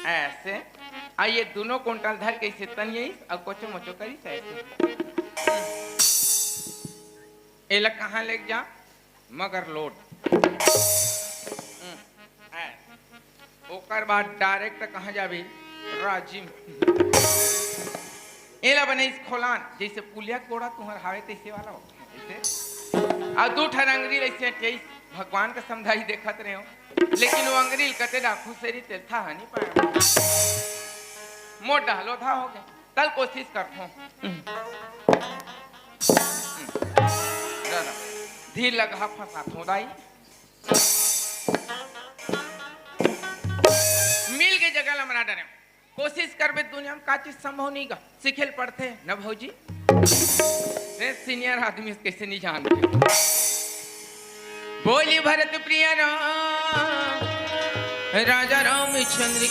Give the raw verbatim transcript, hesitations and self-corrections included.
ऐसे। आ ये दोनों कुंटल धर के इसे तनियस अउ कोचो मोचो करिस ऐसे। एला कहाँ लेके जा? मगर लोड। हम्म, ऐसे। ओकर बाद डायरेक्ट कहाँ जाबे? राजिम। एला बने इस खोलान, जैसे पुलिया कोड़ा तुहर हावे तैसे वाला हो। ऐसे। आ दू ठन अंगरी ऐसे अटैस, भगवान का समझाई देखत रहे हो। लेकिन वो अंगरी कते डाकू सेरी तेल था नहीं पाया। मोर डहलो था हो गया। कल कोशिश करथों। धीर लगा फंसा थों दाई। मिल के जगह ला मना डरे। कोशिश करबे दुनिया में का चीज संभव नहीं गा। सीखे ल पड़थे न भौजी। रे सीनियर आदमी से कैसे नहीं जानते। बोली भरत प्रिया राम, राजा रामचंद्र